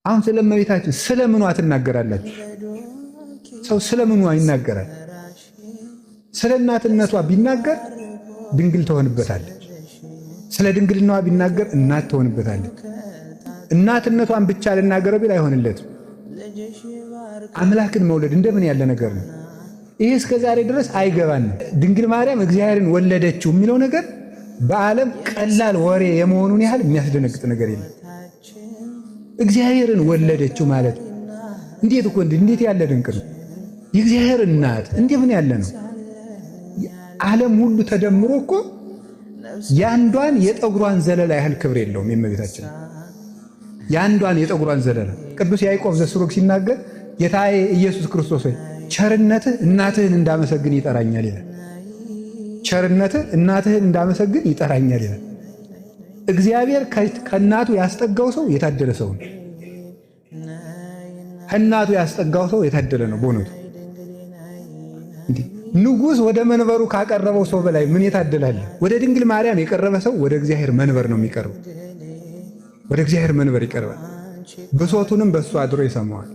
አሁን ስለ እመቤታችን ስለ ምኗ ትናገራላችሁ? ሰው ስለ ምኗ ይናገራል? ስለ እናትነቷ ቢናገር ድንግል ትሆንበታለች። ስለ ድንግልናዋ ቢናገር እናት ትሆንበታለች። እናትነቷን ብቻ ልናገረው ቢል አይሆንለትም። አምላክን መውለድ እንደምን ያለ ነገር ነው! ይሄ እስከ ዛሬ ድረስ አይገባንም። ድንግል ማርያም እግዚአብሔርን ወለደችው የሚለው ነገር በዓለም ቀላል ወሬ የመሆኑን ያህል የሚያስደነግጥ ነገር የለም። እግዚአብሔርን ወለደችው ማለት እንዴት እኮ እንዴት ያለ ድንቅ ነው! የእግዚአብሔር እናት እንደምን ያለ ነው! ዓለም ሁሉ ተደምሮ እኮ የአንዷን የጠጉሯን ዘለላ ያህል ክብር የለውም የእመቤታችን የአንዷን የጠጉሯን ዘለላ። ቅዱስ ያዕቆብ ዘስሩግ ሲናገር ጌታዬ ኢየሱስ ክርስቶስ ሆይ፣ ቸርነትህ እናትህን እንዳመሰግን ይጠራኛል ይላል። ቸርነትህ እናትህን እንዳመሰግን ይጠራኛል ይላል። እግዚአብሔር ከእናቱ ያስጠጋው ሰው የታደለ ሰው ነው። ከእናቱ ያስጠጋው ሰው የታደለ ነው። በእውነቱ ንጉሥ ወደ መንበሩ ካቀረበው ሰው በላይ ምን የታደላለ? ወደ ድንግል ማርያም የቀረበ ሰው ወደ እግዚአብሔር መንበር ነው የሚቀርበው። ወደ እግዚአብሔር መንበር ይቀርባል። ብሶቱንም በእሱ አድሮ ይሰማዋል።